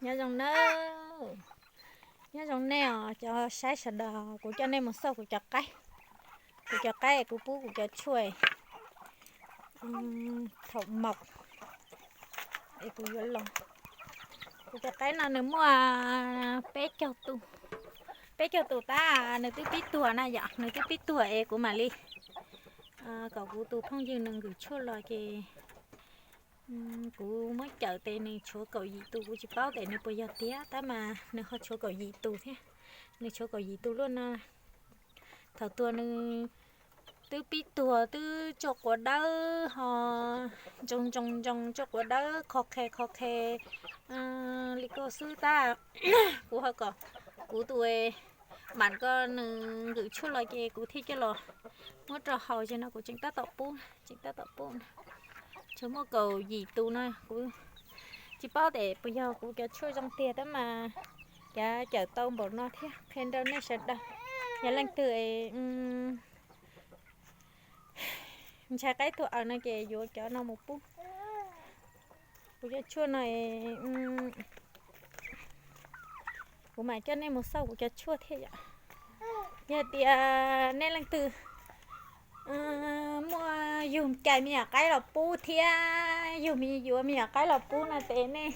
Nyob zoo nawb, nyob zoo nej os cov saib sawv daws, kuv coj nej mus xauj kuv cov qaib. Kuv cov qaib kuv pub kuv cov tshuaj thaum maum es kuv yuav los. Kuv cov qaib no nws muaj peb caug tus, peb caug tus tab nws twb pib tuag na yom, nws twb pib tuag es kuv mam li kom kuv tus phooj ywg nws nkwm tshuaj los ces kuv muab cawm tes nws tshuav kaum yim tus, kuv tsis paub tes nws puas yog tiag tab mas nws ho tshuav kaum yim tus thiab. Nws tshuav kaum yim tus luaj no. Thaum tuag nws twb pib tuag twb tsau quav dawb ho ntsoos ntsoos ntsoos tsau quav dawb kho khe kho khe li ko xwb tab. Kuv ho kom kuv tus mam ko nws nkwm tshuaj los ces kuv thiaj coj los muab rau haus ces no kuv tseem tab tom pub, tseem tab tom pub na. Tshuav muaj kaum yim tus no kuv tsis paub tes puas yog kuv cov tshuaj zoo tiag tab mas cav cawm tau npaum no thiab qhia rau nej sawv daws. Yog leej twg ntshai qaib tuag aws no ces yuav cov no mus pub. Kuv cov tshuaj no kuv mam coj nej mus xauj kuv cov tshuaj thiab yom. Yog tias nej leej twg muaj yug cais me nyuam qaib los pub thiab yug yuav me nyuam qaib los pub no ces nej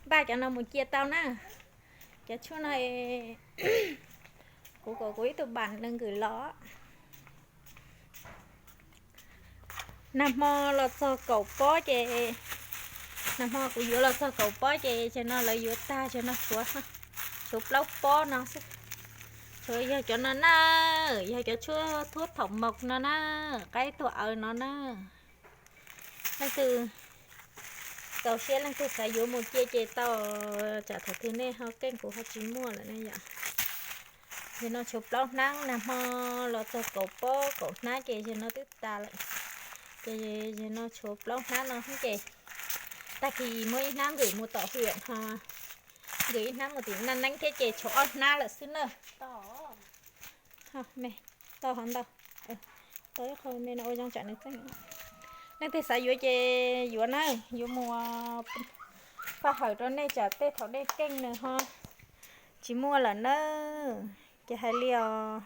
npaj cov no mus cia tau na. Cov tshuaj no kuv kom kuv ib tug phooj ywg nws nkwm los. Nag hmo los txog kaum pob ces, nag hmo kuv yuav los txog kaum pob ces zaum no lawv yuav tag, zaum no tshuav, tshuav plaub pob no xwb. Tshuav yog cov no na, yog cov tshuaj thuab thaum maum no na, qaib tuag aws no na. Leej twg txaus siab leej twg xav yuav mus cia ces tau, tsam thaum twg nej ho keej kuv ho tsis muaj lawm ne yom. Zaum no tshuav plaub hnab, nag hmo los txog kaum pob kaum hnab ces zaum no twb tas lawm. Ces zaum no tshuav plaub hnab no xwb ces tag kis muab ib hnab nkwm mus tom hwm ho, nkwm ib hnab mus tim Naj Neeb thiab ces tshuav ob hnab lawm xwb na. Tau hov ntau, tau ib qho me no ua zoo tsam nws txeej. Leej twg xav yuav ces yuav na, yuav mus faj hawm rau nej tsam tej thaum nej keej nws ho tsis muaj lawm na. Ces hais li os,